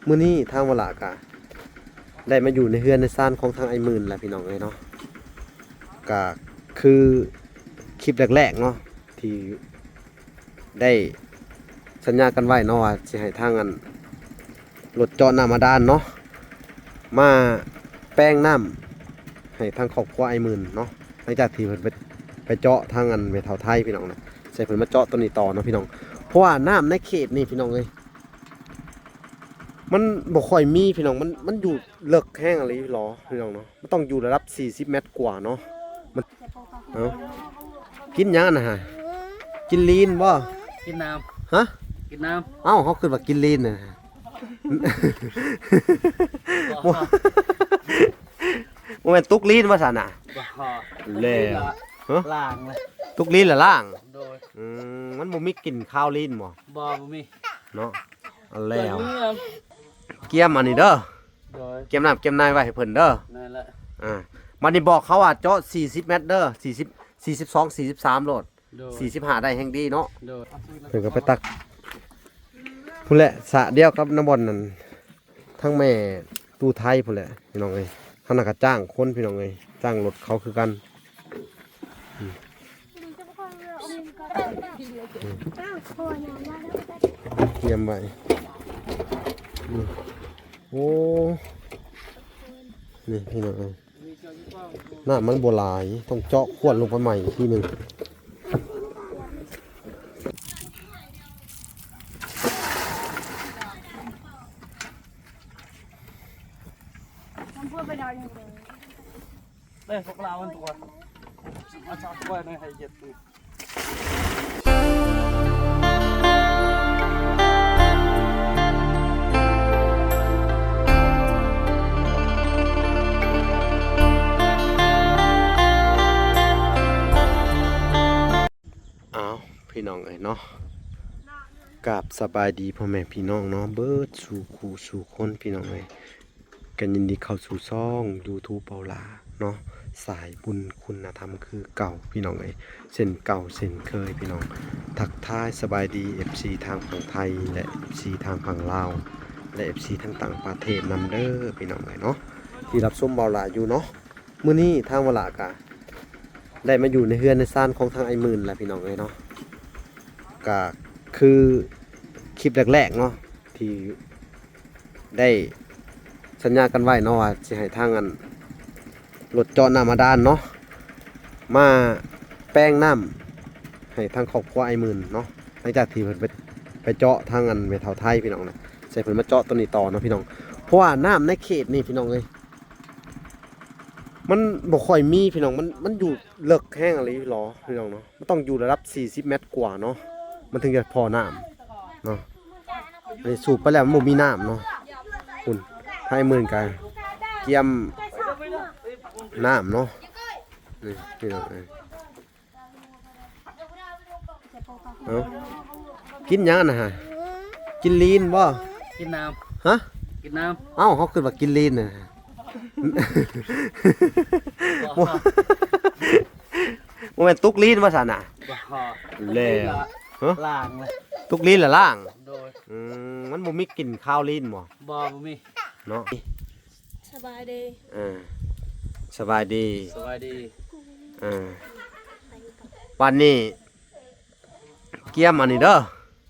ມື້ນີ້ທາງວະຫຼາກະໄດ້ມາຢູ່ໃນເຮືອນໃນຊານຂອງທາງອ້າຍໝື່ນແລ້ວ ພີ່ນ້ອງເອີຍເນາະ. ກະຄືຄລິບແລກໆເນາະ ທີ່ໄດ້ສັນຍາກັນໄວ້ເນາະ ວ່າຊິໃຫ້ທາງອັນ ລົດເຈາະນ້ຳບາດານເນາະ ມາແປງນ້ຳໃຫ້ທາງຄອບຄົວອ້າຍໝື່ນເນາະ. ຫຼັງຈາກທີ່ເພິ່ນໄປ ໄປເຈາະທາງອັນແມ່ເຖົ້າໄທ ພີ່ນ້ອງນະ ໃສ່ເພິ່ນມາເຈາະໂຕນີ້ຕໍ່ເນາະ ພີ່ນ້ອງ. ເພາະວ່ານ້ຳໃນເຂດນີ້ ພີ່ນ້ອງເອີຍ ມັນບໍ່ຄ່ອຍມີ ພີ່ນ້ອງ. ມັນ ມັນຢູ່ເລິກແຮງອີ່ຫຼີຫຼໍ ພີ່ນ້ອງເນາະ. ມັນຕ້ອງຢູ່ລະດັບສີ່ສິບແມັດກວ່າເນາະ. ມັນ ເອົ້າ ກິນຫຍັງອັນນັ້ນຫະ? ກິນລີນບໍ່? ກິນນ້ຳ. ຮະ? ກິນນ້ຳ. ເອົ້າ ເຮົາຄິດວ່າກິນລີນນະ. ບໍ່ ບໍ່ແມ່ນຕຸກລີນບໍ່ຊັ້ນນະ? ບໍ່ ແລ້ວ ຮະ? ລ້າງເລີຍ. ຕຸກລີນລະລ້າງ? ໂດຍ. ອືມ ມັນບໍ່ມີກິ່ນຄາວລີນບໍ່? ບໍ່ ບໍ່ມີເນາະ. ເອົາແລ້ວ ກຽມອັນນີ້ເດີ. ໂດຍ. ກຽມນ້ຳກຽມໃນໄວ້ໃຫ້ເພິ່ນເດີ. ນັ້ນແຫຼະ. ອ່າ ບັດນີ້ບອກເຂົາວ່າເຈາະສີ່ສິບແມັດເດີ ສີ່ສິບ ສີ່ສິບສອງ ສີ່ສິບສາມໂລດ. ໂດຍ. ສີ່ສິບຫ້າໄດ້ແຮງດີເນາະ. ໂດຍ. ເພິ່ນກໍໄປຕັກພຸ້ນແຫຼະ ສະດຽວກັບນຳບ່ອນນັ້ນ ທັງແມ່ຕູ້ໄທພຸ້ນແຫຼະ ພີ່ນ້ອງເອີຍ. ທາງນັ້ນກໍຈ້າງຄົນ ພີ່ນ້ອງເອີຍ ຈ້າງລົດເຂົາຄືກັນ. ອືມ ອືມ ກຽມໄວ້. ອືມ ໂອ້ ນີ້ ພີ່ນ້ອງເອີຍ ນ້ຳມັນບໍ່ຫຼາຍ ຕ້ອງເຈາະຄວນລົງໄປໃໝ່ອີກທີໜຶ່ງ. ເອີ ພວກລາວມັນຕົວະ ມາຈັບໄວ້ໃນໄຫເຮັດ. ອ້າວ ພີ່ນ້ອງເອີຍເນາະ ກາບສະບາຍດີພໍ່ແມ່ພີ່ນ້ອງເນາະ ເບິດສູ່ຄູ່ສູ່ຄົນ ພີ່ນ້ອງເອີຍ. ກໍຍິນດີເຂົ້າສູ່ຊ່ອງຢູທູບເບົາຫຼ້າເນາະ ສາຍບຸນຄຸນນະທຳຄືເກົ່າ ພີ່ນ້ອງເອີຍ ເຊັ່ນເກົ່າເຊັ່ນເຄີຍ ພີ່ນ້ອງ. ທັກທາຍສະບາຍດີ ເອັຟຊີ ທາງຝັ່ງໄທ ແລະ ເອັຟຊີ ທາງຝັ່ງລາວ ແລະ ເອັຟຊີ ທາງຕ່າງປະເທດນຳເດີ ພີ່ນ້ອງເອີຍເນາະ ທີ່ຮັບຊົມເບົາຫຼ້າຢູ່ເນາະ. ມື້ນີ້ທາງວະຫຼາກະໄດ້ມາຢູ່ໃນເຮືອນໃນຊານຂອງທາງອ້າຍໝື່ນແລ້ວ ພີ່ນ້ອງເອີຍເນາະ. ກະຄືຄລິບແລກໆເນາະ ທີ່ ໄດ້ສັນຍາກັນໄວ້ເນາະ ວ່າຊິໃຫ້ທາງອັນ ລົດເຈາະນ້ຳບາດານເນາະ ມາແປງນ້ຳໃຫ້ທາງຄອບຄົວອ້າຍໝື່ນເນາະ. ຫຼັງຈາກທີ່ເພິ່ນໄປ ໄປເຈາະທາງອັນແມ່ເຖົ້າໄທ ພີ່ນ້ອງນະ ໃສ່ເພິ່ນມາເຈາະໂຕນີ້ຕໍ່ເນາະ ພີ່ນ້ອງ. ເພາະວ່ານ້ຳໃນເຂດນີ້ ພີ່ນ້ອງເອີຍ ມັນບໍ່ຄ່ອຍມີ ພີ່ນ້ອງ ມັນ ມັນຢູ່ເລິກແຮງອີ່ຫຼີຫຼໍ ພີ່ນ້ອງເນາະ. ມັນຕ້ອງຢູ່ລະດັບສີ່ສິບແມັດກວ່າເນາະ ມັນເຖິງຈະພໍ້ນ້ຳເນາະ. ອັນນີ້ສູບໄປແລ້ວມັນບໍ່ມີນ້ຳເນາະ. ພຸ້ນ ທາງອ້າຍໝື່ນກໍກຽມນ້ຳເນາະ ນີ້ ພີ່ນ້ອງເອີຍ. ເອົ້າ ກິນຫຍັງອັນນັ້ນຫະ? ກິນລີນບໍ່? ກິນນ້ຳ. ຮະ? ກິນນ້ຳ. ເອົ້າ ເຮົາຄິດວ່າກິນລີນນະ. ບໍ່ ບໍ່ແມ່ນຕຸກລີນບໍ່ຊັ້ນນະ? ບໍ່ ແລ້ວ ຮະ? ລ້າງເລີຍ. ຕຸກລີນລະລ້າງ? ໂດຍ. ອືມ ມັນບໍ່ມີກິ່ນຄາວລີນບໍ່? ບໍ່ ບໍ່ມີເນາະ. ສະບາຍດີ. ເອີ ສະບາຍດີ ສະບາຍດີ. ເອີ ບັດນີ້ກຽມອັນນີ້ເດີ.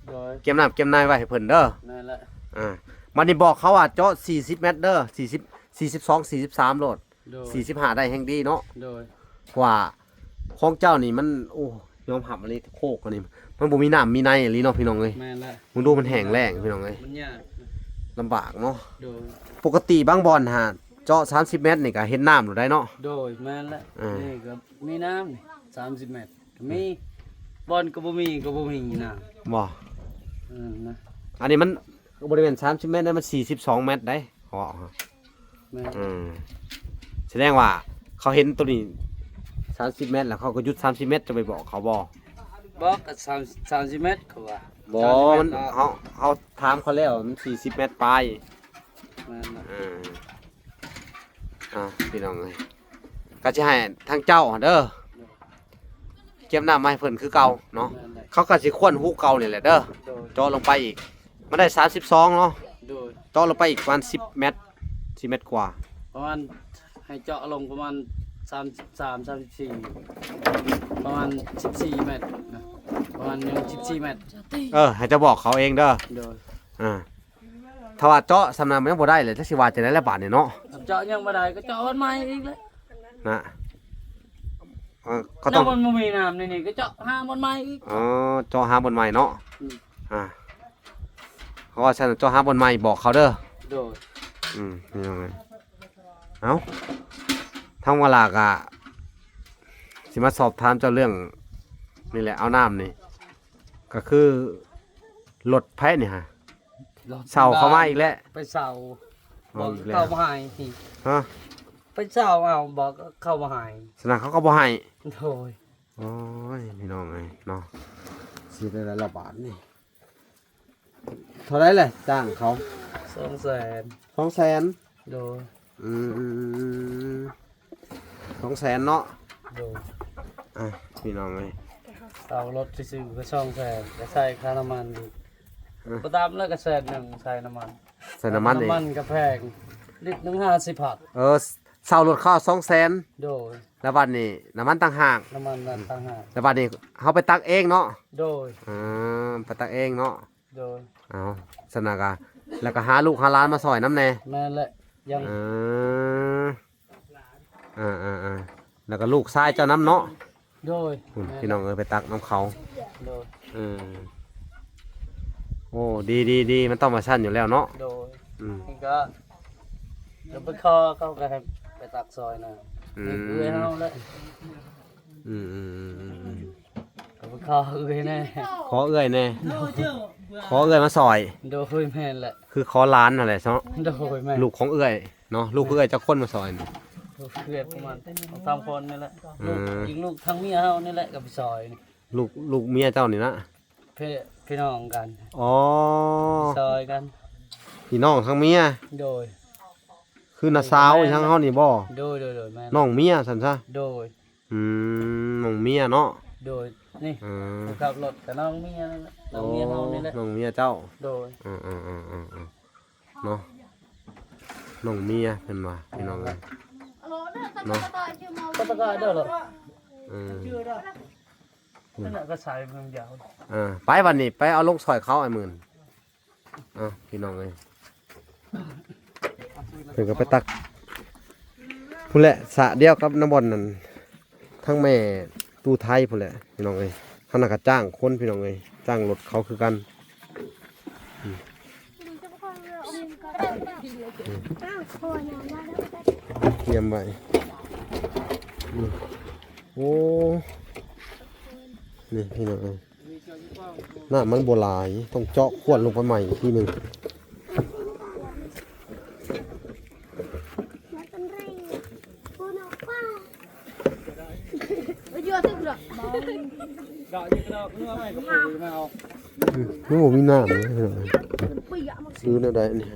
ໂດຍ. ກຽມນ້ຳກຽມໃນໄວ້ໃຫ້ເພິ່ນເດີ. ນັ້ນແຫຼະ. ອ່າ ບັດນີ້ບອກເຂົາວ່າເຈາະສີ່ສິບແມັດເດີ ສີ່ສິບ ສີ່ສິບສອງ ສີ່ສິບສາມໂລດ. ໂດຍ. ສີ່ສິບຫ້າໄດ້ແຮງດີເນາະ. ໂດຍ. ເພາະວ່າຂອງເຈົ້ານີ້ມັນ ໂອ້ ຍອມຮັບອີ່ຫຼີ ໂຄກອັນນີ້ມັນບໍ່ມີນ້ຳມີໃນອີ່ຫຼີເນາະ ພີ່ນ້ອງເອີຍ. ແມ່ນແຫຼະ. ເບິ່ງດູ ມັນແຫ້ງແລ້ງ ພີ່ນ້ອງເອີຍ ມັນຍາກ ລຳບາກເນາະ. ໂດຍ. ປົກກະຕິບາງບ່ອນຫາເຈາະສາມສິບແມັດນີ້ກໍເຫັນນ້ຳໂລດໄດ໋ເນາະ. ໂດຍ. ແມ່ນແຫຼະ. ອ່າ ນີ້ກໍມີນ້ຳ ສາມສິບແມັດ ກໍມີ ບ່ອນກໍບໍ່ມີ ກໍບໍ່ມີນ້ຳ. ບໍ່ ເອີ ນະ ອັນນີ້ມັນບໍ່ໄດ້ແມ່ນສາມສິບແມັດນະ ມັນສີ່ສິບສອງແມັດໄດ໋ ເຂົາເວົ້າ. ແມ່ນ. ເອີ ສະແດງວ່າເຂົາເຫັນໂຕນີ້ສາມສິບແມັດ ແລ້ວເຂົາກໍຢຸດສາມສິບແມັດ ຈະໄປບອກເຂົາບໍ່? ບອກກໍສາມ ສາມສິບແມັດ ເຂົາວ່າ. ບໍ່ ສາມສິບແມັດ ມັນ ເນາະ ເຮົາ ເຮົາຖາມເຂົາແລ້ວ ມັນສີ່ສິບແມັດປາຍ. ແມ່ນ. ເອີ ອ່າ ພີ່ນ້ອງເອີຍ ກໍຊິໃຫ້ທາງເຈົ້າເດີ ກຽມນ້ຳມາໃຫ້ເພິ່ນຄືເກົ່າເນາະ. ແມ່ນແຫຼະ. ເຂົາກໍຊິຄວນຮູເກົ່ານີ້ແຫຼະເດີ. ໂດຍ. ເຈາະລົງໄປອີກ ມັນໄດ້ສາມສິບສອງເນາະ. ໂດຍ ເຈາະລົງໄປອີກປະມານສິບແມັດ ສິບແມັດກວ່າ ປະມານ ໃຫ້ເຈາະລົງປະມານສາມສິບສາມ ສາມສິບສີ່ ປະມານສິບສີ່ແມັດນະ ປະມານຍັງສິບສີ່ແມັດ ເອີ ໃຫ້ເຈົ້າບອກເຂົາເອງເດີ ໂດຍ ອ່າ ຖ້າວ່າເຈາະສ່ຳນັ້ນມັນຍັງບໍ່ໄດ້ເລີຍ ຈັກຊິວ່າຈັ່ງໃດລະບາດນີ້ເນາະ ເຈາະຍັງບໍ່ໄດ້ກໍເຈາະບ່ອນໃໝ່ອີກແຫຼະ ນະ ເອີ ກໍຕ້ອງ ແລ້ວມັນບໍ່ມີນ້ຳໃນນີ້ກໍເຈາະຫາບ່ອນໃໝ່ອີກ ອໍ ເຈາະຫາບ່ອນໃໝ່ເນາະ ອືມ ອ່າ ເພາະວ່າຊັ້ນເຈາະຫາບ່ອນໃໝ່ບອກເຂົາເດີ ໂດຍ ອືມ ເອົາ ທາງວາລາກະຊິມາສອບຖາມເຈົ້າເລື່ອງນີ້ແຫຼະ ເອົານ້ຳນີ້ ກໍຄືລົດໃຜນີ້ຫະ ລົດ ເຊົ່າເຂົ້າມາອີກແລ້ວ ໄປເຊົ່າ ເອົາອີກແລ້ວ ບອກເຂົາບໍ່ໃຫ້ ຮະ ໄປເຊົ່າເອົາ ບອກເຂົາບໍ່ໃຫ້ ສະນັ້ນເຂົາກໍບໍ່ໃຫ້ ໂດຍ ໂອ້ຍ ພີ່ນ້ອງເອີຍເນາະ ຊິໄດ້ລະບາດນີ້ ເທົ່າໃດແຫຼະຈ້າງເຂົາ ສອງແສນ ສອງແສນ ໂດຍ ອືມ ສອງແສນເນາະ ໂດຍ ອ່ະ ພີ່ນ້ອງເອີຍ ເຊົ່າລົດຊື່ໆກໍສອງແສນ ກໍໃສ່ຄ່ານ້ຳມັນອີກ ເອີ ບໍ່ຕ່ຳແລ້ວກໍແສນໜຶ່ງ ໃສ່ນ້ຳມັນ ໃສ່ນ້ຳມັນອີກ ນ້ຳມັນກໍແພງ ລິດໜຶ່ງຫ້າສິບພັນ ເອີ ເຊົ່າລົດເຂົາສອງແສນ ໂດຍ ແລ້ວບັດນີ້ນ້ຳມັນຕ່າງຫາກ ນ້ຳມັນຕ່າງຫາກ ແລ້ວບັດນີ້ເຮົາໄປຕັກເອງເນາະ ໂດຍ ອ່າ ໄປຕັກເອງເນາະ ໂດຍ ເອົາ ຊັ້ນນະກະ ແລ້ວກະຫາລູກຫາຫຼານມາຊ່ອຍນຳແດ່ ແມ່ນແຫຼະ ຍັງ ເອີ ອ່າໆໆ ແລ້ວກະລູກຊາຍເຈົ້ານຳເນາະ ໂດຍ ພຸ້ນ ແມ່ນ ພີ່ນ້ອງເອີຍ ໄປຕັກນຳເຂົາ ໂດຍ ເອີ ໂອ້ ດີໆໆ ມັນຕ້ອງວ່າຊັ້ນຢູ່ແລ້ວເນາະ ໂດຍ ອືມ ນີ້ກໍ ກໍໄປຂໍເຂົາກໍໃຫ້ໄປຕັກຊ່ອຍນະ ອືມ ນີ້ເອື້ອຍເຮົາແຫຼະ ອືມໆໆໆໆ ກໍໄປຂໍເອື້ອຍແດ່ ຂໍເອື້ອຍແດ່ ຂໍເອື້ອຍມາຊ່ອຍ ໂດຍ ແມ່ນແຫຼະ ຄືຂໍຫຼານຫັ້ນແຫຼະເນາະ ໂດຍ ແມ່ນ ລູກຂອງເອື້ອຍເນາະ ລູກເອື້ອຍຈັກຄົນມາຊ່ອຍນີ້ ລູກເອື້ອຍປະມານສອງສາມຄົນນີ້ແຫຼະ ເອີ ລູກ ອີກລູກທາງເມຍເຮົານີ້ແຫຼະກໍໄປຊ່ອຍ ລູກ ລູກເມຍເຈົ້ານີ້ນະ ພີ່ ພີ່ນ້ອງກັນ ອໍ ຊ່ອຍກັນ ພີ່ນ້ອງທາງເມຍ ໂດຍ ຄືນ້າສາວອີ່ຫຍັງເຮົານີ້ບໍ່ ໂດຍໆໆ ແມ່ນ ນ້ອງເມຍຊັ້ນຊະ ໂດຍ ອືມ ນ້ອງເມຍເນາະ ໂດຍ ນີ້ ເອີ ຜູ້ຂັບລົດກໍນ້ອງເມຍນັ້ນແຫຼະ ນ້ອງເມຍເຮົານີ້ແຫຼະ ໂອ້ ນ້ອງເມຍເຈົ້າ ໂດຍ ເອີໆໆໆ ເນາະ ນ້ອງເມຍເພິ່ນວ່າ ພີ່ນ້ອງເອີຍ ເນາະ ເອີ ນັ້ນນະກໍໃສ່ເບິ່ງດຽວ ເອີ ໄປບັດນີ້ ໄປເອົາລົງຊ່ອຍເຂົາ ອ້າຍໝື່ນ ເອົາ ພີ່ນ້ອງເອີຍ ເພິ່ນກໍໄປຕັກ ພຸ້ນແຫຼະ ສະດຽວກັບນຳບ່ອນນັ້ນ ທາງແມ່ຕູ້ໄທພຸ້ນແຫຼະ ພີ່ນ້ອງເອີຍ ຫັ້ນນະກໍຈ້າງຄົນ ພີ່ນ້ອງເອີຍ ຈ້າງລົດເຂົາຄືກັນ ອືມ ຕຽມໄວ້ ອືມ ໂອ້ ນີ້ພີ່ນ້ອງເອີຍ ນ້ຳມັນບໍ່ຫຼາຍ ຕ້ອງເຈາະຂວດລົງໄປໃໝ່ອີກທີໜຶ່ງ ມັນບໍ່ມີນ້ຳເລີຍ ຊື້ແນວໃດນີ້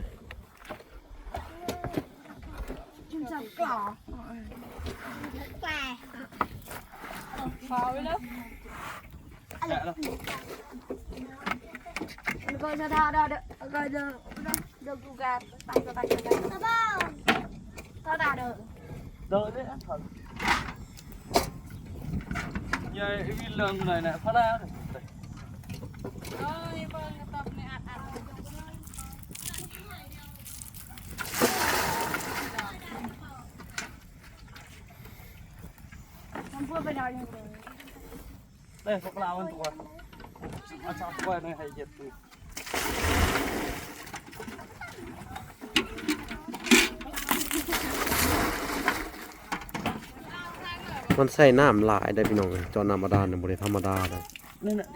ເດ້ ພວກລາວມັນຕົວ ເອົາຈັບໄວ້ໃນໄຫເຮັດ ມັນໃຊ້ນ້ຳຫຼາຍເດ້ພີ່ນ້ອງເອີຍ ເຈາະນ້ຳບາດານນີ້ບໍ່ໄດ້ທຳມະດາເດ້. ນັ້ນນະ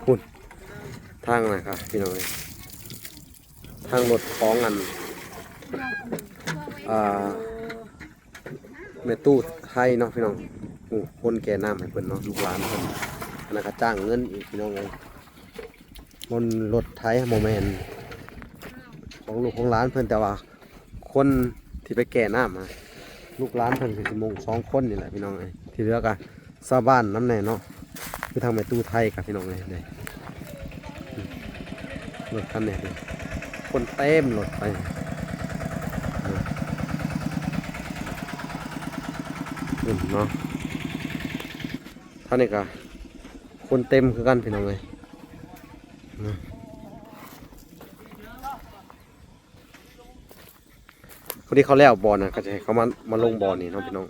ພຸ້ນ ທາງນັ້ນກະພີ່ນ້ອງເອີຍ ທາງລົດຂອງອັນ ອ່າ ແມ່ຕູ້ໄທເນາະພີ່ນ້ອງ ໂອ້ ຄົນແກ່ນ້ຳໃຫ້ເພິ່ນເນາະ ລູກຫຼານເພິ່ນ ອັນນັ້ນກະຈ້າງເງິນອີກພີ່ນ້ອງເອີຍ ບົນລົດໄຖບໍ່ແມ່ນຂອງລູກຂອງຫຼານເພິ່ນ ແຕ່ວ່າຄົນທີ່ໄປແກ່ນ້ຳຫັ້ນ ລູກຫຼານເພິ່ນກະຊິມຸງສອງຄົນນີ້ແຫຼະພີ່ນ້ອງເອີຍ ທີ່ເຫຼືອກະຊາວບ້ານນຳແດ່ເນາະ. ຄືທາງແມ່ຕູ້ໄທກັນພີ່ນ້ອງເອີຍ ນີ້ ລົດຄັນນີ້ ຄົນເຕັມລົດໄປ ນີ້ເນາະ ທາງນີ້ກະຄົນເຕັມຄືກັນພີ່ນ້ອງເອີຍ. ພໍດີເຂົາແລ້ວບ່ອນນັ້ນ ເຂົາຈະໃຫ້ເຂົາມາ ມາລົງບ່ອນນີ້ເນາະພີ່ນ້ອງ.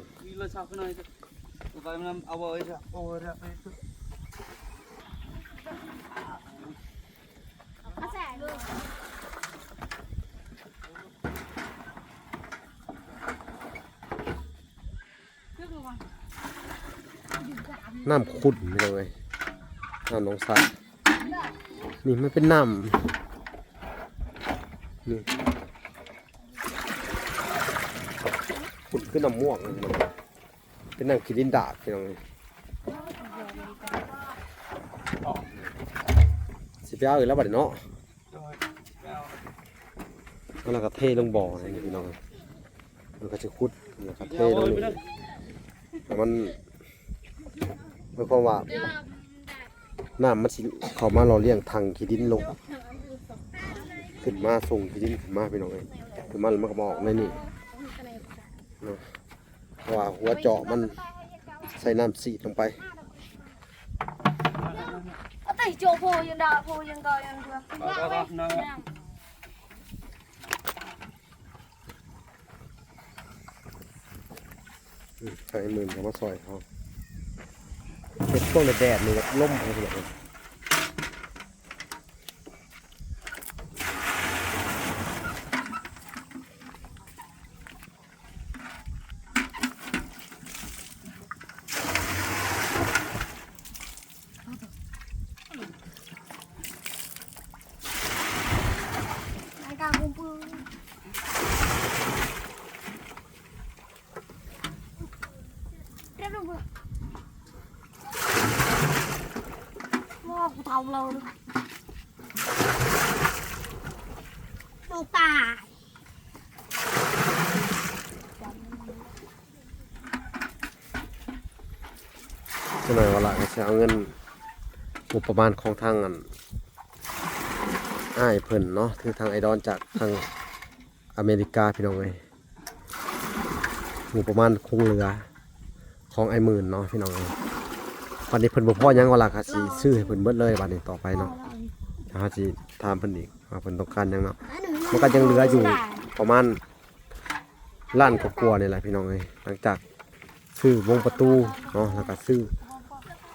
ນ້ຳຂຸ່ນພີ່ນ້ອງເອີຍ ນ້ຳໜອງສາ ນີ້ມັນເປັນນ້ຳ ນີ້ ຂຸ່ນຄືນ້ຳໝວກ ເປັນນ້ຳຂີ້ດິນດາດພີ່ນ້ອງເອີຍ. ຊິໄປເອົາອີກແລ້ວບັດນີ້ເນາະ. ເອົາແລ້ວກໍເທລົງບໍ່ນີ້ພີ່ນ້ອງ ມັນກໍຊິຂຸດ ແລ້ວກໍເທລົງນີ້ ໃຫ້ມັນ ໝາຍຄວາມວ່າ ນ້ຳມັນຊິເຂົ້າມາຫຼໍ່ລ້ຽງຖັງຂີ້ດິນລົງ ຂຶ້ນມາສົ່ງຂີ້ດິນຂຶ້ນມາພີ່ນ້ອງເອີຍ ຂຶ້ນມາແລ້ວມັນກໍມາອອກໃນນີ້ເນາະ ເພາະວ່າຫົວເຈາະມັນໃສ່ນ້ຳສີດລົງໄປ. ໃຫ້ໝື່ນເຂົ້າມາຊ່ອຍເຮົາ ເຮັດຊ່ວງແດດໆ ນີ້ແບບລົມເອົາ ພີ່ນ້ອງເອີຍ. ນ້ອງຕາຍ. ຈັກໜ່ອຍວ່າລະກໍຊິເອົາເງິນງົບປະມານຂອງທາງອັນ ອ້າຍເພິ່ນເນາະ ຄືທາງອ້າຍດອນຈາກທາງອາເມລິກາ ພີ່ນ້ອງເອີຍ ງົບປະມານຄົງເຫຼືອຂອງອ້າຍໝື່ນເນາະ ພີ່ນ້ອງເອີຍ. ບັດນີ້ເພິ່ນບໍ່ພໍຫຍັງວ່າລະ ກໍຊິຊື້ໃຫ້ເພິ່ນເບິດເລີຍບັດນີ້ຕໍ່ໄປເນາະ ເຮົາຊິຖາມເພິ່ນອີກວ່າເພິ່ນຕ້ອງການຫຍັງເນາະ. ມັນກໍຍັງເຫຼືອຢູ່ປະມານ ລ້ານກວ່າໆນີ້ແຫຼະພີ່ນ້ອງເອີຍ. ຫຼັງຈາກຊື້ວົງປະຕູເນາະ ແລ້ວກໍຊື້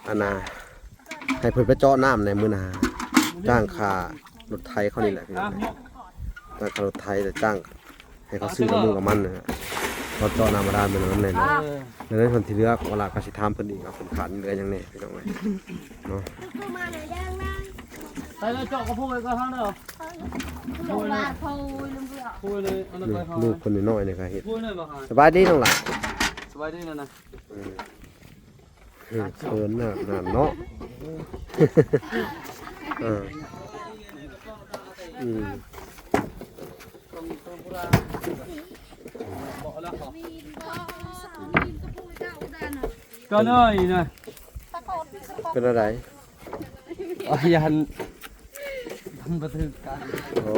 ອັນນ່າ ໃຫ້ເພິ່ນໄປເຈາະນ້ຳໃນມື້ໜ້າ ຈ້າງຄ່າລົດໄຖເຂົານີ້ແຫຼະພີ່ນ້ອງເອີຍ. ຈ້າງຄ່າລົດໄຖ ແລ້ວຈ້າງໃຫ້ເຂົາຊື້ນ້ຳມູກນ້ຳມັນນະ ເຂົາເຈາະນ້ຳບາດານເປັນນຳນັ້ນແຫຼະເນາະ. ເອີ ແລ້ວໃນສ່ວນທີ່ເຫຼືອ ເວລາກໍຊິຖາມເພິ່ນອີກວ່າເພິ່ນຂາດເຫຼືອຫຍັງແດ່ພີ່ນ້ອງເອີຍເນາະ. ໄປເລີຍ ເຈາະກະໂພງໄວ້ກ່ອນເຮົາເນາະ. ລູກເພິ່ນນ້ອຍໆນີ້ກໍເຮັດ. ສະບາຍດີນ້ອງຫຼ້າ. ສະບາຍດີນະນະ. ເອີ ເອີ ເຂີນນະນັ້ນເນາະ. ເອີ ອືມ ກໍນ້ອຍນະ. ເປັນອະໄລ? ອໍ ຢ້ານມັນບໍ່ຖືກກັນ. ໂອ້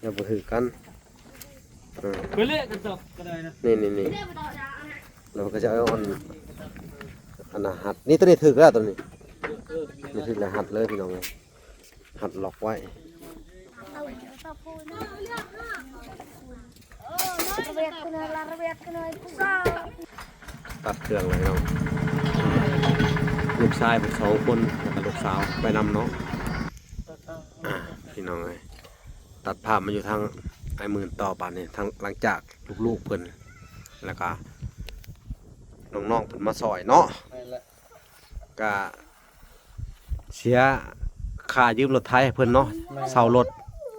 ຢ້ານບໍ່ຖືກກັນ. ເອີ ໄປເລະກັນຕໍ່ກໍໄດ້ນະ. ນີ້ໆໆ ແລ້ວມັນກໍຈະເອົາອັນ ອັນນະຮັດ ນີ້ ຕົວນີ້ຖືກແລ້ວ ຕົວນີ້ ເອີ ນີ້ຖືກແລ້ວ ຮັດເລີຍພີ່ນ້ອງເອີຍ. ຮັດລັອກໄວ້ ຕັດເຄື່ອງແລ້ວພີ່ນ້ອງ. ລູກຊາຍເພິ່ນສອງຄົນ ແລ້ວກໍລູກສາວໄປນຳເນາະ. ອ່າ ພີ່ນ້ອງເອີຍ ຕັດພາບມາຢູ່ທາງອ້າຍໝື່ນຕໍ່ບາດນີ້ ທາງ ຫຼັງຈາກລູກໆເພິ່ນ ແລ້ວກໍນ້ອງໆເພິ່ນມາຊ່ອຍເນາະ. ແມ່ນແຫຼະ. ກະເສຍຄ່າຢືມລົດໄຖໃຫ້ເພິ່ນເນາະ. ແມ່ນ. ເຊົ່າລົດ.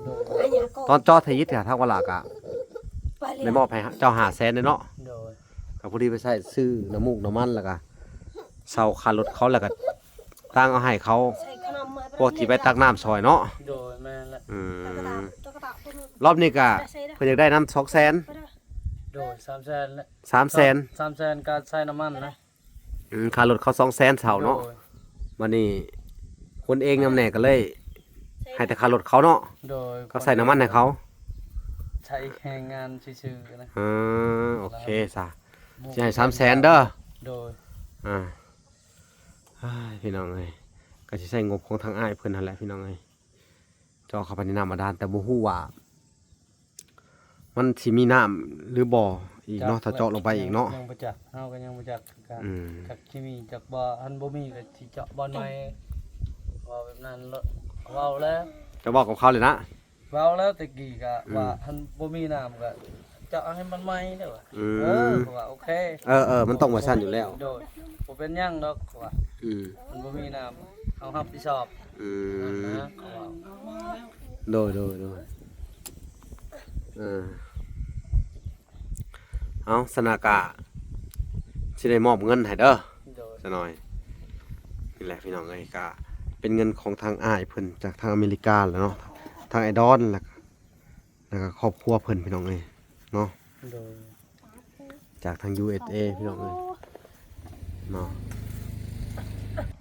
ໂດຍ. ຕອນເຈາະໄທຢິດກະທາງວະລາກະໄດ້ມອບໃຫ້ເຈົ້າຫ້າແສນເດ້ເນາະ. ໂດຍ. ກະພໍດີໄປໃຊ້ຊື້ນ້ຳມູກນ້ຳມັນ ແລ້ວກະເຊົ່າຄ່າລົດເຂົາ ແລ້ວກະຕັ້ງເອົາໃຫ້ເຂົາ ພວກທີ່ໄປຕັກນ້ຳຊ່ອຍເນາະ. ໂດຍ. ແມ່ນແຫຼະ. ອືມ ລອບນີ້ກະເພິ່ນຢາກໄດ້ນຳສອງແສນ. ໂດຍ. ສາມແສນແຫຼະ. ສາມແສນ. ສາມແສນກະໃຊ້ນ້ຳມັນນະ. ອືມ ຄ່າລົດເຂົາສອງແສນເຊົ່າເນາະ. ໂດຍ ບັດນີ້ຄົນເອງນຳແດ່ກໍເລີຍໃຫ້ແຕ່ຄ່າລົດເຂົາເນາະ. ໂດຍ ກໍໃສ່ນ້ຳມັນໃຫ້ເຂົາ ໃຊ້ແຮງງານຊື່ໆນະ. ອ່າ ໂອເຄຊະ ຊິໃຫ້ສາມແສນເດີ. ໂດຍ ອ່າ ອ້າຍ ພີ່ນ້ອງເອີຍ ກໍຊິໃຊ້ງົບຂອງທາງອ້າຍເພິ່ນຫັ້ນແຫຼະພີ່ນ້ອງເອີຍ. ເຈາະເຂົ້າໄປໃນນ້ຳບາດານ ແຕ່ບໍ່ຮູ້ວ່າມັນຊິມີນ້ຳຫຼືບໍ່ອີກເນາະ ຖ້າເຈາະລົງໄປອີກເນາະ. ຍັງບໍ່ຈັກ ເຮົາກໍຍັງບໍ່ຈັກຄືກັນ. ອືມ ຈັກຊິມີຈັກບໍ່ ຄັນບໍ່ມີກໍຊິເຈາະບ່ອນໃໝ່ ເວົ້າແບບນັ້ນໂລດ. ເວົ້າແລ້ວ ຈະເວົ້າກັບເຂົາເລີຍນະ. ເວົ້າແລ້ວແຕ່ກີ້ກໍ ອືມ ວ່າຄັນບໍ່ມີນ້ຳກໍ ເຈາະໃຫ້ມັນໃໝ່ເດີວ່າ. ອືມ ເອີ ເຂົາວ່າໂອເຄ. ເອີໆ ມັນຕ້ອງວ່າຊັ້ນຢູ່ແລ້ວ. ໂດຍ ບໍ່ເປັນຫຍັງດອກ ເຂົາວ່າ. ອືມ ມັນບໍ່ມີນ້ຳ ເຮົາຮັບຜິດຊອບ. ອືມ ນັ້ນນະ ເຂົາວ່າ. ໂດຍໆໆ ເອີ ເອົາ ສະນະກະຊິໄດ້ມອບເງິນໃຫ້ເດີ. ໂດຍ ສະໜ້ອຍ ນີ້ແຫຼະພີ່ນ້ອງເອີຍ ກະເປັນເງິນຂອງທາງອ້າຍເພິ່ນຈາກທາງອາເມລິກາແຫຼະເນາະ ທາງອ້າຍດອນ ແລ້ວ ແລ້ວກໍຄອບຄົວເພິ່ນ ພີ່ນ້ອງເອີຍເນາະ. ໂດຍ ຈາກທາງ ຢູເອສເອ ພີ່ນ້ອງເອີຍເນາະ.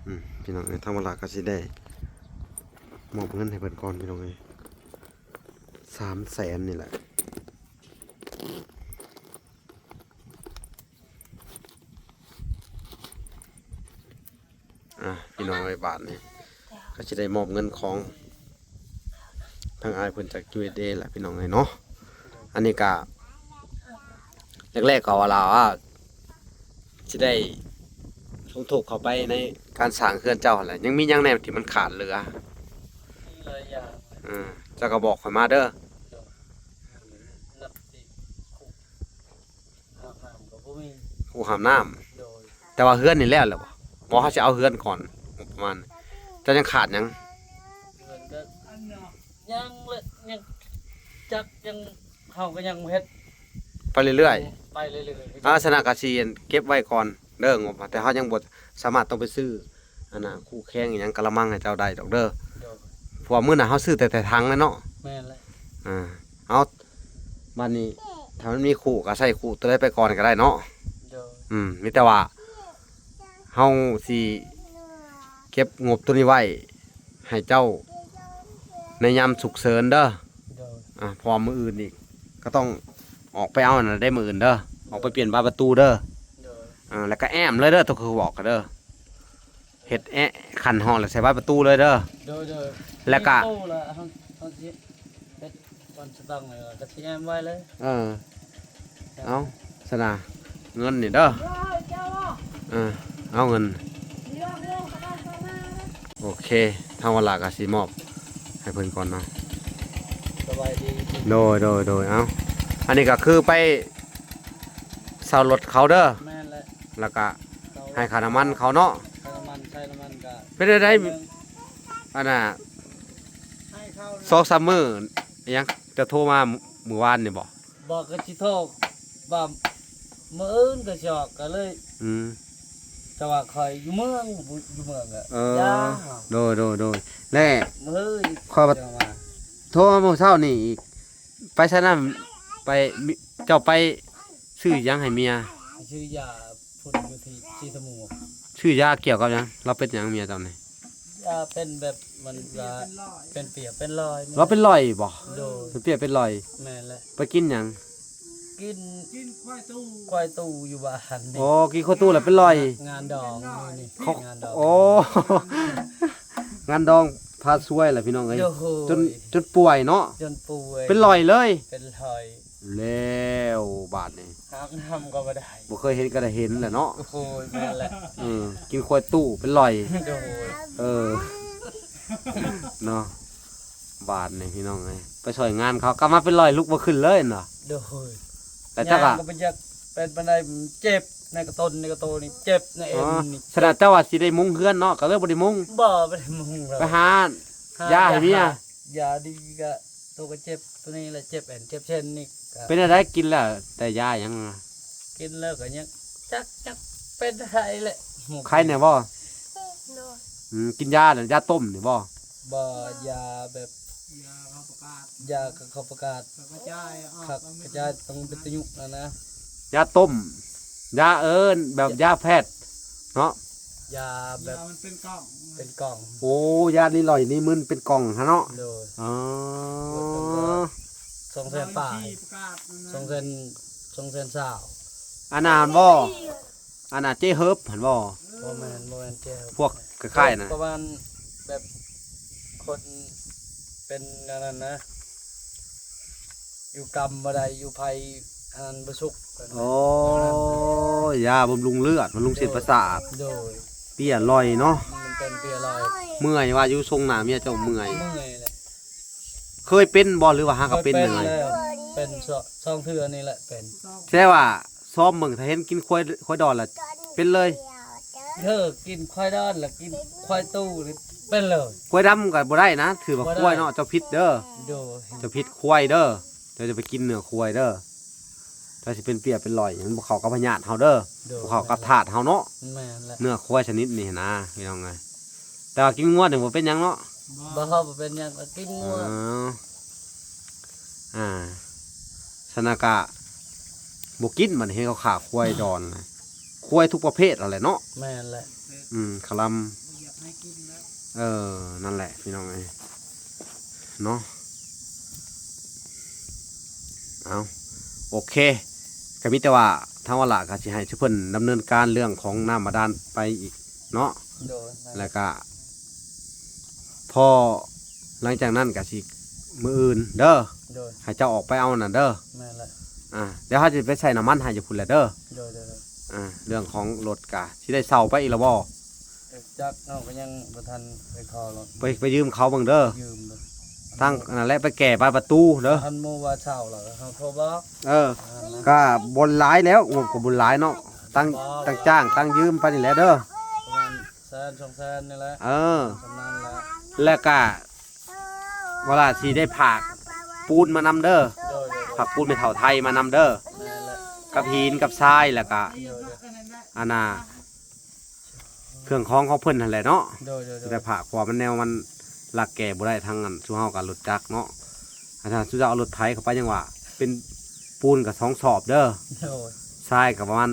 ອືມ ພີ່ນ້ອງເອີຍ ທາງວາລາກໍຊິໄດ້ມອບເງິນໃຫ້ເພິ່ນກ່ອນ ພີ່ນ້ອງເອີຍ ສາມແສນນີ້ແຫຼະ. ອ່ະ ພີ່ນ້ອງເອີຍ ບາດນີ້ກໍຊິໄດ້ມອບເງິນຂອງທາງອ້າຍເພິ່ນຈາກ ຢູເອສເອ ແຫຼະ ພີ່ນ້ອງເອີຍເນາະ. ອັນນີ້ກະ ແລກໆ ກໍວ່າລາວວ່າຊິໄດ້ສົມທົບເຂົ້າໄປໃນການສ້າງເຮືອນເຈົ້າຫັ້ນແຫຼະ. ຍັງມີຫຍັງແດ່ທີ່ມັນຂາດເຫຼືອ? ມີຫຼາຍຢ່າງ. ເອີ ເຈົ້າກໍບອກຂ້ອຍມາເດີ. ໂດຍ ນັບຕິ ອາບນ້ຳກໍບໍ່ມີ ໂອ້ ອາບນ້ຳ. ໂດຍ ແຕ່ວ່າເຮືອນນີ້ແລ້ວແລ້ວບໍ່? ບໍ່ ເຮົາຊິເອົາເຮືອນກ່ອນ ປະມານ ເຈົ້າຍັງຂາດຫຍັງ? ເຮືອນກໍຍັງແຫຼະ ຍັງຈັກ ຍັງ ເຮົາກໍຍັງເຮັດໄປເລື້ອຍໆ ໄປເລື້ອຍໆ. ອາ ສະນະກະຊິເກັບໄວ້ກ່ອນເດີງົບ ແຕ່ເຮົາຍັງບໍ່ສາມາດຕ້ອງໄປຊື້ ອັນນ່າ ຄູແຄງອີ່ຫຍັງ ກະລະມັງໃຫ້ເຈົ້າໄດ້ດອກເດີ. ໂດຍ ເພາະວ່າມື້ໜ້າເຮົາຊື້ແຕ່ ແຕ່ຖັງແຫຼະເນາະ. ແມ່ນແຫຼະ. ອ່າ ເອົາ ບາດນີ້ຖ້າມັນມີຄູ່ກໍໃຊ້ຄູ່ໂຕໃດໄປກ່ອນກໍໄດ້ເນາະ. ໂດຍ ອືມ ມີແຕ່ວ່າເຮົາຊິເກັບງົບໂຕນີ້ໄວ້ໃຫ້ເຈົ້າໃນຍາມສຸກເສີນເດີ. ໂດຍ ອ່າ ເພາະວ່າມື້ອື່ນນີ້ກໍຕ້ອງອອກໄປເອົານັ້ນເດ້ ມື້ອື່ນເດີ ອອກໄປປ່ຽນບານປະຕູເດີ. ໂດຍ ອ່າ ແລ້ວກໍແອ້ມເລີຍເດີ ໂຕຄືບອກກໍເດີ. ເຮັດແອະ ຂັນຫ້ອງ ແລ້ວໃສ່ບານປະຕູເລີຍເດີ. ໂດຍໆ ແລ້ວກະ ປະຕູລະ ເຮົາ ເຮົາຊິເຮັດບ່ອນສະຕອງ ແລ້ວກະຊິແອ້ມໄວ້ເລີຍ. ເອີ ເອົາ ສະນະ ເງິນນີ້ເດີ. ເອີ ເອົາເງິນ. ໂອເຄ ທາງວາລາກະຊິມອບໃຫ້ເພິ່ນກ່ອນເນາະ. ສະບາຍດີ. ໂດຍໆໆ ເອົາ ອັນນີ້ກະຄືໄປເຊົ່າລົດເຂົາເດີ. ແມ່ນແຫຼະ. ແລ້ວກະໃຫ້ຄ່ານ້ຳມັນເຂົາເນາະ. ຄ່ານ້ຳມັນ ໃຊ້ນ້ຳມັນກະ ເປັນຈັ່ງໃດ? ອັນນ່າ ສອງສາມມື້ ອີຫຍັງ ເຈົ້າໂທມາມື້ວານນີ້ບໍ່? ບໍ່ ກໍຊິໂທວ່າມື້ອື່ນກໍຊິອອກ ກໍເລີຍ ອືມ ແຕ່ວ່າຂ້ອຍຢູ່ເມືອງ ຢູ່ເມືອງກໍ ເອີ ຢ່າ ໂດຍໆໆ ແລະ ມື້ອື່ນຂ້ອຍວ່າ ໂທມາມື້ເຊົ້ານີ້ອີກ ໄປໃສນຳ ໄປ ເຈົ້າໄປຊື້ຫຍັງໃຫ້ເມຍ? ຊື້ຢາພຸ້ນຢູ່ທີ່ສີສະໝູ. ຊື້ຢາກ່ຽວກັບຫຍັງ? ລາວເປັນຫຍັງເມຍເຈົ້ານີ້? ຢາເປັນແບບ ມັນວ່າເປັນເປຍເປັນລອຍ. ລາວເປັນລອຍບໍ່? ໂດຍ ເປັນເປຍເປັນລອຍ. ແມ່ນແຫຼະ. ໄປກິນຫຍັງ? ກິນ ກິນຄວາຍຕູ້ ຄວາຍຕູ້ຢູ່ບ້ານນີ້. ອໍ ກິນຄວາຍຕູ້ແລ້ວເປັນລອຍ. ງານດອງມື້ນີ້ ເຂົາ ງານດອງ. ອໍ ງານດອງພາຊວຍແຫຼະພີ່ນ້ອງເອີຍ. ໂດຍ ຈົນ ຈົນປ່ວຍເນາະ. ຈົນປ່ວຍ ເປັນລອຍເລີຍ. ເປັນລອຍ. ແລ້ວບາດນີ້ ອາບນ້ຳກໍບໍ່ໄດ້ ບໍ່ເຄີຍເຫັນກໍໄດ້ເຫັນແຫຼະເນາະ. ໂອ້ຍ ແມ່ນແຫຼະ. ເອີ ກິນຄວາຍຕູ້ເປັນລອຍ. ໂດຍ ເອີ ເນາະ. ບາດນີ້ພີ່ນ້ອງເອີຍ ໄປຊ່ອຍງານເຂົາ ກັບມາເປັນລອຍ ລຸກບໍ່ຂຶ້ນເລີຍເນາະ. ໂດຍ ແລ້ວເຈົ້າກໍ ຍ່າງກໍບໍ່ຢາກເປັນປານໃດ ເຈັບໃນກະຕົ້ນ ໃນກະໂຕນີ້ ເຈັບໃນເອັນນີ້. ອໍ ສະນັ້ນເຈົ້າວ່າຊິໄດ້ມຸງເຮືອນເນາະ ກໍເລີຍບໍ່ໄດ້ມຸງ. ບໍ່ ບໍ່ໄດ້ມຸງເລີຍ. ໄປຫາ ຫາຢາໃຫ້ເມຍ. ຢາດີກະ ໂຕກໍເຈັບ ໂຕນີ້ລະເຈັບແອນ ເຈັບເຊັ່ນນີ້. ເປັນຈັ່ງໃດ ກິນແລ້ວ ແຕ່ຢາຫຍັງ? ກິນແລ້ວກໍຍັງຈັກ ຈັກເປັນໄຂ້ແຫຼະ. ໄຂ້ແນ່ບໍ່? ໂດຍ. ອືມ ກິນຢານະ ຢາຕົ້ມນີ້ບໍ່? ບໍ່ ຢາແບບ ຢາເຂົ້າປະກາດ ຢາເຂົ້າປະກາດ ກະຈາຍອອກ ກະຈາຍ ຕ້ອງວິທະຍຸຫັ້ນນະ. ຢາຕົ້ມ ຢາເອີ້ນແບບຢາແພດ ເນາະ ຢາແບບ ຢາມັນເປັນກ່ອງ ເປັນກ່ອງ ໂອ້ ຢານີ້ລອຍນີ້ມຶນເປັນກ່ອງຫັ້ນເນາະ ໂດຍ ອໍ ສອງແສນປາຍ ສອງແສນ ສອງແສນຊາວ ອັນນັ້ນບໍ່ ອັນນ່າເຈເຮີບຫັ້ນບໍ່ ບໍ່ແມ່ນ ບໍ່ແມ່ນເຈເຮີບ ພວກຄ້າຍໆນະ ປະມານແບບຄົນເປັນອັນນັ້ນນະ ຢູ່ກຳບໍ່ໄດ້ ຢູ່ໄພອັນນັ້ນບໍ່ສຸກ ໂອ້ ຢາບຳລຸງເລືອດ ບຳລຸງເສັ້ນປະສາດ ໂດຍ ເປັນລອຍເນາະ ມັນເປັນເປັນລອຍ ເມື່ອຍວ່າຢູ່ຊົງໜ້າເມຍເຈົ້າເມື່ອຍ ເມື່ອຍແຫຼະ ເຄີຍເປັນບໍ່ ຫຼືວ່າຫາກໍເປັນ ເຄີຍເປັນ ເປັນສອງ ສອງເທື່ອນີ້ແຫຼະເປັນ ແຕ່ວ່າຊອມເບິ່ງ ຖ້າເຫັນກິນຄວາຍ ຄວາຍດອນລະເປັນເລີຍ ເອີ ກິນຄວາຍດອນລະກິນຄວາຍຕູ້ນີ້ເປັນເລີຍ ຄວາຍດຳກໍບໍ່ໄດ້ນະ ຖືວ່າຄວາຍເນາະ ເຈົ້າຜິດເດີ ໂດຍ ເຈົ້າຜິດຄວາຍເດີ ເຈົ້າຈະໄປກິນເນື້ອຄວາຍເດີ ເຈົ້າຊິເປັນເປຍເປັນລອຍ ມັນບໍ່ເຂົ້າກັບພະຍາດເຮົາເດີ ໂດຍ ບໍ່ເຂົ້າກັບທາດເຮົາເນາະ ແມ່ນແຫຼະ ເນື້ອຄວາຍຊະນິດນີ້ນະ ພີ່ນ້ອງເອີຍ ແຕ່ວ່າກິນງົວນີ້ບໍ່ເປັນຫຍັງເນາະ ບໍ່ ບໍ່ເປັນຫຍັງ ກໍກິນງົວ ອໍ ອ່າ ສະນະກະບໍ່ກິນ ບັດນີ້ເຫັນເຂົາຂ້າຄວາຍດອນນະ ຄວາຍທຸກປະເພດຫັ້ນແຫຼະເນາະ ແມ່ນແຫຼະ ອືມ ຄະລຳ ເອີ ນັ້ນແຫຼະ ພີ່ນ້ອງເອີຍ ເນາະ ເອົາ ໂອເຄ ກໍມີແຕ່ວ່າທາງວາລະກໍຊິໃຫ້ຊຸເພິ່ນດຳເນີນການເລື່ອງຂອງນ້ຳບາດານໄປອີກເນາະ ໂດຍ ແລ້ວກໍພໍຫຼັງຈາກນັ້ນກໍຊິມື້ອື່ນເດີ ໂດຍ ໃຫ້ເຈົ້າອອກໄປເອົານັ້ນເດີ ແມ່ນແຫຼະ ອ່າ ດຽວເຮົາຊິໄປໃສ່ນ້ຳມັນໃຫ້ຢູ່ພຸ້ນແຫຼະເດີ ໂດຍ ໂດຍ ໂດຍ ອ່າ ເລື່ອງຂອງລົດກະຊິໄດ້ເຊົ່າໄປອີກແລ້ວບໍ່? ຈັກ ເຮົາກໍຍັງບໍ່ທັນໄປຂໍລົດ ໄປ ໄປຢືມເຂົາເບິ່ງເດີ ຢືມເດີ ທາງອັນນັ້ນແຫຼະ ໄປແກ້ບານປະຕູເດີ ຄັນໝູ່ວ່າເຊົ່າແລ້ວເຮົາໂທບອກ ເອີ ອ່າ ກະບໍ່ຫຼາຍແລ້ວ ງົບກໍບໍ່ຫຼາຍເນາະ ຕັ້ງ ຕັ້ງຈ້າງ ຕັ້ງຢືມໄປນີ້ແຫຼະເດີ ປະມານແສນສອງແສນນີ້ແຫຼະ ເອີ ປະມານນັ້ນແຫຼະ ແລ້ວກະ ວາລະຊິໄດ້ຝາກປູນມານຳເດີ ໂດຍ ໂດຍ ໂດຍ ຝາກປູນແມ່ເຖົ້າໄທມານຳເດີ ແມ່ນແຫຼະ ກັບຫີນກັບຊາຍ ແລ້ວກະ ໂດຍ ໂດຍ ອັນນ່າ ເຄື່ອງຂອງຂອງເພິ່ນຫັ້ນແຫຼະເນາະ ໂດຍ ໂດຍ ໂດຍ ແຕ່ພາກ ເພາະວ່າມັນແນວມັນລັກແກ່ບໍ່ໄດ້ ທັງອັນຊຸເຮົາກັບລົດຈັກເນາະ ອັນນັ້ນຊຸເຈົ້າເອົາລົດໄຖເຂົ້າໄປ ຍັງວ່າເປັນປູນກໍສອງສອບເດີ ໂດຍ ຊາຍກໍປະມານ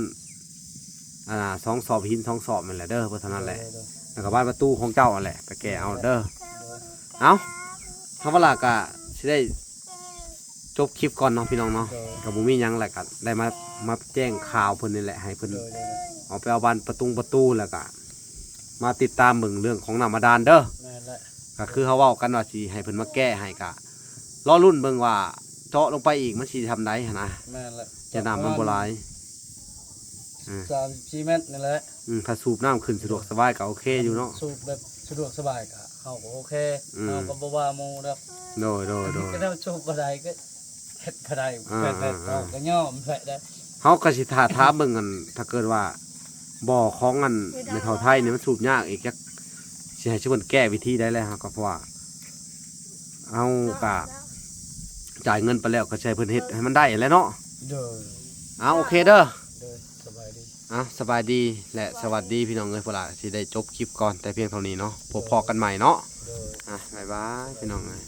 ອັນນ່າ ສອງສອບ ຫີນສອງສອບນັ້ນແຫຼະເດີ ເພາະເທົ່ານັ້ນແຫຼະ ໂດຍ ໂດຍ ແລ້ວກໍບານປະຕູຂອງເຈົ້າຫັ້ນແຫຼະ ໄປແກ້ເອົາເດີ ໂດຍ ເອົ້າ ທາງວາລະກໍຊິໄດ້ ຈົບຄລິບກ່ອນເນາະພີ່ນ້ອງເນາະ ໂດຍ ກໍບໍ່ມີຫຍັງແຫຼະ ກໍໄດ້ມາ ມາແຈ້ງຂ່າວເພິ່ນນີ້ແຫຼະ ໃຫ້ເພິ່ນ ໂດຍ ໂດຍ ເອົາໄປເອົາບານປະຕຸງປະຕູ ແລ້ວກໍມາຕິດຕາມເບິ່ງເລື່ອງຂອງນ້ຳບາດານເດີ ແມ່ນແຫຼະ ກໍຄືເຮົາເວົ້າກັນວ່າຊິໃຫ້ເພິ່ນມາແກ້ໃຫ້ ກໍລໍລຸ້ນເບິ່ງວ່າເຈາະລົງໄປອີກມັນຊິຊ່ຳໃດຫັ້ນນະ ແມ່ນແຫຼະ ແຕ່ນ້ຳມັນບໍ່ຫຼາຍ ອ່າ ສາມສິບສີ່ແມັດນີ້ແຫຼະ ອືມ ຖ້າສູບນ້ຳຂຶ້ນສະດວກສະບາຍກໍໂອເຄຢູ່ເນາະ ສູບແບບສະດວກສະບາຍກໍ ເຮົາກໍໂອເຄ ອືມ ເຮົາກໍບໍ່ວ່າໝູ່ດອກ ໂດຍ ໂດຍ ໂດຍ ກໍແນວສູບບໍ່ໄດ້ກໍເຮັດບໍ່ໄດ້ ອ່າ ແມ່ນໆ ອ່າ ເຮົາກໍຍອມແຫຼະເດ້ ເຮົາກໍຊິຖ້າ ຖ້າເບິ່ງອັນ ຖ້າເກີດວ່າບໍ່ຂອງອັນແມ່ເຖົ້າໄທນີ້ມັນສູບຍາກອີກ ຈັກຊິໃຫ້ຊຸເພິ່ນແກ້ວິທີໃດແລ້ວ ເຮົາກໍ ເພາະວ່າເຮົາກໍຈ່າຍເງິນໄປແລ້ວ ກໍຊິໃຫ້ເພິ່ນເຮັດໃຫ້ມັນໄດ້ແຫຼະເນາະ ໂດຍ ເອົາ ໂອເຄເດີ ໂດຍ ສະບາຍດີ ເອົາ ສະບາຍດີ ແລະ ສະຫວັດດີພີ່ນ້ອງເອີຍ ພວກຫຼານຊິໄດ້ຈົບຄລິບກ່ອນແຕ່ພຽງເທົ່ານີ້ເນາະ ພົບພໍ້ກັນໃໝ່ເນາະ ໂດຍ ອ່ະ ບາຍບາຍ ພີ່ນ້ອງເອີຍ.